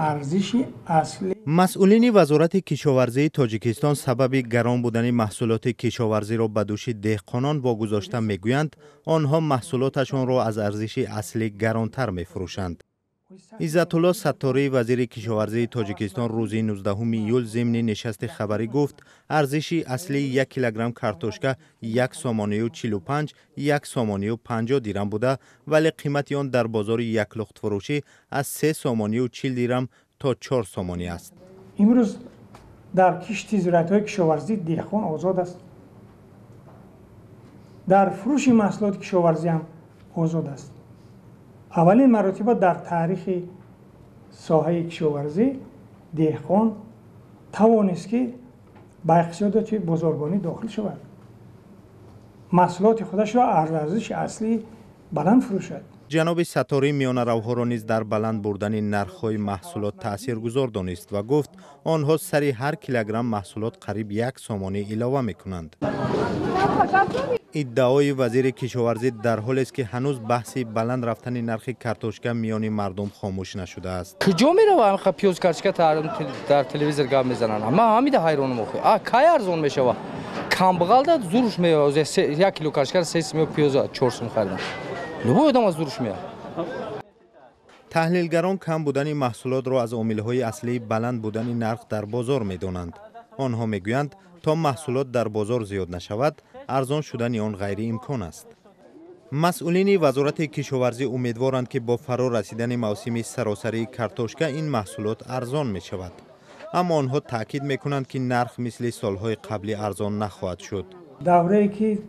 Арзиши аслӣ. Масъулини Вазорати кишоварзии Тоҷикистон сабаби гарон будани маҳсулоти кишоварзиро ба дӯши деҳқонон вогузошта мегӯянд, онҳо маҳсулоташонро аз арзиши аслӣ гаронтар мефурӯшанд. Иззатулло Сатторӣ, вазири кишоварзии Тоҷикистон, рӯзи 19 июл зимни нишасти хабарӣ гуфт, арзиши аслии 1 килограмм картошка 1 сомонию 45, 1 сомонию 50 дирам буда, вале қимати он дар бозори яклухтфурӯшӣ аз 3 сомонию 40 дирам то 4 сомонӣ аст. Имрӯз дар кишти зироатҳои кишоварзӣ деҳқон озод аст, дар фурӯши маҳсулоти кишоварзӣ ҳам озод аст. Аввалин маротиба дар таърихи соҳаи кишоварзӣ деҳқон тавонист, ки ба иқтисодиёти бозоргонӣ дохил шавад, маҳсулоти худашро аз арзиши аслӣ баланд фурӯшад. Ҷаноби Сатторӣ миёнаравҳоро низ дар баланд бурдани нархҳои маҳсулот таъсиргузор донист ва гуфт, онҳо сари ҳар килограмм маҳсулот қариб 1 сомонӣ илова мекунанд. Иддаои вазири кишоварзӣ дар ҳолест, ки ҳанӯз баҳси баланд рафтани нархи картошка миёни мардум хомӯш нашудааст. Куҷо мерава ҳамқа пиёз, картошка дар телевизор гап мезананд? Ман ҳамида ҳайронам охи. А кай арзон мешава? Камбағалда зуруш меояд. 1 кило картошка 3 сум, пиёза 4 сум харидам. Любой одам аз зуруш меояд. Таҳлилгарон кам будани маҳсулотро аз омилҳои аслии баланд будани нарх дар бозор медонанд. Онҳо мегӯянд, то маҳсулот дар бозор зиёд нашавад, арзон шудани он ғайриимкон аст. Масъулини Вазорати кишоварзӣ умедворанд, ки бо фаро расидани мавсими саросарии картошка ин маҳсулот арзон мешавад. Аммо онҳо таъкид мекунанд, ки нарх мисли солҳои қаблӣ арзон нахоҳад шуд. Даврае ки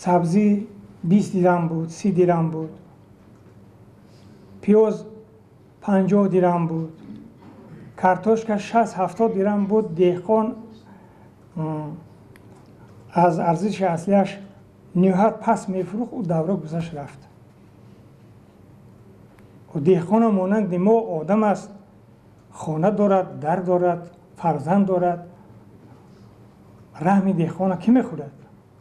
сабзӣ 20 дирам буд, 30 дирам буд, пиёз 50 дирам буд, картошка 60-70 дирам буд, деҳқон аз арзиши аслиаш ниҳоят паст мефурӯхт, ӯ давра гузашт рафт. Деҳқонам монанди мо одам аст, хона дорад, дар дорад, фарзанд дорад. Раҳми деҳқона кӣ мехӯрад?